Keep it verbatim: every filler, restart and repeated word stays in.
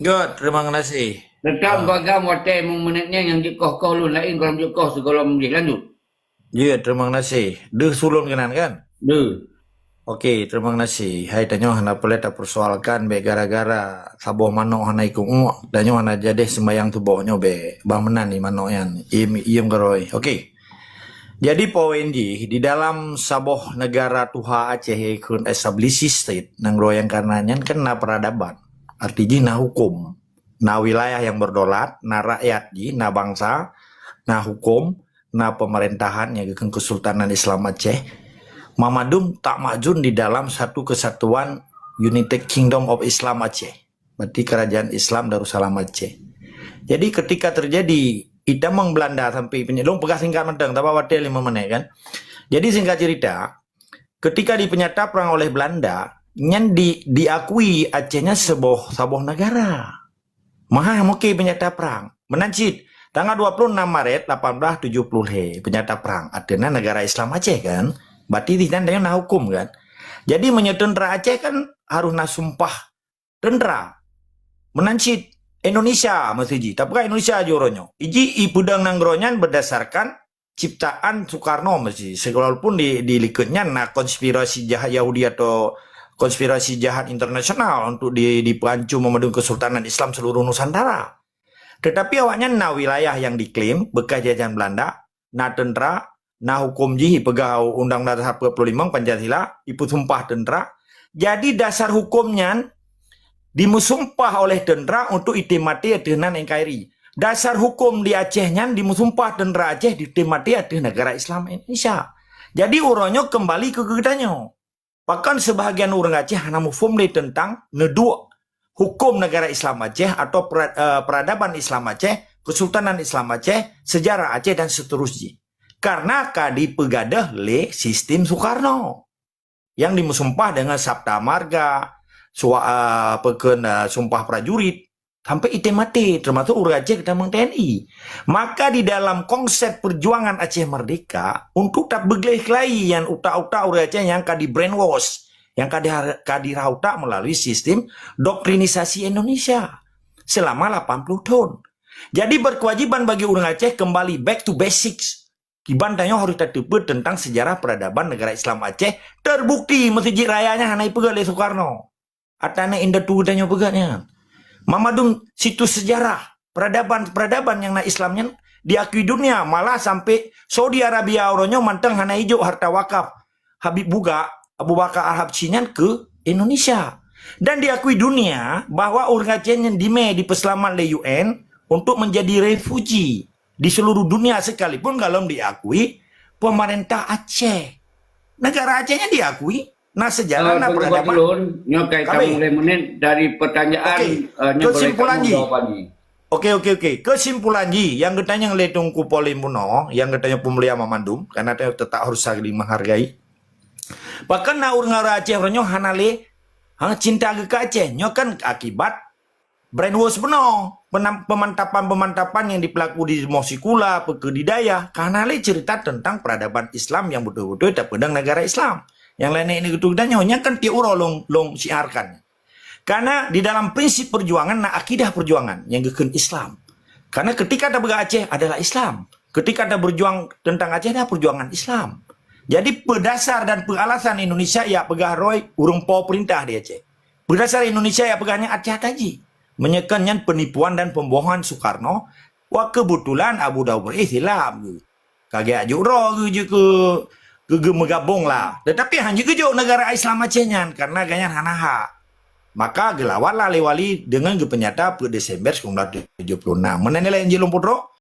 Good, terima kasih. Tetap bagam watèe meumenit nyan nyang jeuet koh-koh lôn laén gohlom jeuet koh sigohlom jih. Lanjut. Jeuet, terima kasih. Deuh su lôn keunan kan? Deuh. Oke, terima kasih. Hai, tanyoe hana peureulèe tapersoalkan bèk gara-gara saboh manok hana ikôt uek, tanyoe hana jadeh seumbahyang suboh nyoe bèk. Bah meunan di manok nyan. Iem, iem keurôi. Oke. Jadi poin jih, di dalam saboh negara tuha Aceh ikôt established state, nanggroe nyang kana nyan kan na peradaban. Arti jih na huköm. Na wilayah nyang berdaulat, na rakyat jih, na bansa, na huköm, na pemerintahan nyang geukheun Kesultanan Islam Aceh. Mamandum tak makjun di dalam satu kesatuan United Kingdom of Islam Aceh. Berarti Kerajaan Islam Darussalam Aceh. Jadi ketika terjadi itamong Belanda sampai penyakit, lôn peugah singkat mantong, tapi watèe lima menit kan. Jadi singkat cerita, ketika dipenyata perang oleh Belanda, nyan di, diakui Aceh nyan seboh, saboh negara. Maha mungkin penyata perang. Meunan cit, tanggal dua puluh enam Maret lapan belas tujuh puluh lhèe, penyata perang. Artinya negara Islam Aceh kan. Berarti di sana na huköm kan. Jadi meunyoe tentara Aceh kan harus na sumpah tentara. Meunan cit Indonesia meusti ji. Tapi kan Indonesia jih uroe nyoe. Iji ipeudong nanggroe nyan berdasarkan ciptaan Soekarno meusti. Walaupun di, di likot nyan na konspirasi jahat Yahudi atau konspirasi jahat internasional untuk di, dipeuhancô meumandum Kesultanan Islam seluruh Nusantara. Tetapi awaknyan na wilayah nyang diklaim bekas jajahan Belanda, na tentara, na huköm jih ipeugah Undang-Undang Dasar empat puluh lima Pancasila, ipeusumpah tentara. Jadi dasar huköm nyan dimeusumpah oleh tentara untuk item maté ateueh nan N K R I. Dasar huköm di Aceh nyan dimeusumpah tentara Aceh item maté ateueh negara Islam Indonesia. Jadi uroe nyoe keumbali keu geutanyoe. Pakon seubahagian ureuëng Aceh hana muphom lé teuntang neuduek huköm negara Islam Aceh atau pera-, eh, peradaban Islam Aceh, Kesultanan Islam Aceh, sejarah Aceh dan seterus jih. Karena ka dipeugadôh lé sistem Soekarno. Nyang dimeusumpah deungon Sapta Marga, sua-, eh, peukheun, eh, sumpah prajurit, sampai item maté, termasuk ureuëng Aceh geutamong T N I. Maka di dalam konsep perjuangan Aceh Merdeka, untuk tapeugleh keulai nyang utak-utak ureuëng Aceh nyang ka di-brainwash, nyang ka di-, ka dirhah utak melalui sistem doktrinisasi Indonesia selama lapan puluh thon. Jadi berkewajiban bagi ureuëng Aceh kembali back to basics. Kiban tanyoe harus tateupeue teuntang sejarah peradaban negara Islam Aceh terbukti Masjid Raya nyan hana ipeugah lé Soekarno. Ateueh indatu tanyoe peugah nyan. Mamandum situs sejarah peradaban-peradaban nyang na Islam nyan diakui dunia, malah sampai Saudi Arabia uroe nyoe mantong hana ijok harta wakaf Habib Buga, Abu Bakar Al-Habsyi nyan ke Indonesia. Dan diakui dunia bahwa ureuëng Aceh nyan dimé dipeuseulamat lé U N untuk menjadi refuji di seluruh dunia sekalipun galom diakui pemerintah Aceh. Negara Aceh nyan diakui, na sejarah, na peradaban. Lôn, nyoe kai tamong lhèe menit dari pertanyaan, eh, nyoe kesimpulan jih. Okey, okey, okey. Kesimpulan jih, nyang geutanyong lé Teungku Pauline bunoe, nyang geutanyong peumulia mamandum, karena tanyoe tetap harus saling menghargai. Pakon na ureuëng Aceh uroe nyoe hana lé, ha, cinta geuh keu Aceh. Nyoe kan akibat brainwash bunoe, penam-, pemantapan-pemantapan nyang dipeulaku di rumoh sikula, peue keuh di dayah, ka hana lé cerita teuntang peradaban Islam nyang beutôi-beutôi tapeudong negara Islam. Nyang laén-laén nyoe geutanyoe, nyang kan tiep uroe lôn, lôn syiarkan. Karena di dalam prinsip perjuangan na akidah perjuangan nyang geukheun Islam. Karena ketika tapeugah Aceh adalah Islam, ketika taberjuang teuntang Aceh adalah perjuangan Islam. Jadi peudasar dan peualasan Indonesia jak peugah roi ureuëng po peurintah di Aceh. Peudasar Indonesia jak peugah nyan Aceh ata jih. Meunyoe kon nyan penipuan dan pembohongan Soekarno, wah keubeutulan Abu Daud Berih silap geuh. Ka geujak juk droe geuh jeuet keu, keu geumeugabong lah. Tetapi hana geujok negara Islam Aceh nyan karena gobnyan hana hak. Maka geulawatlah lé wali deungon geupeunyata peuet Desember sembilan belas tujuh puluh enam. Meunan nilai Injil Lôn Putroe,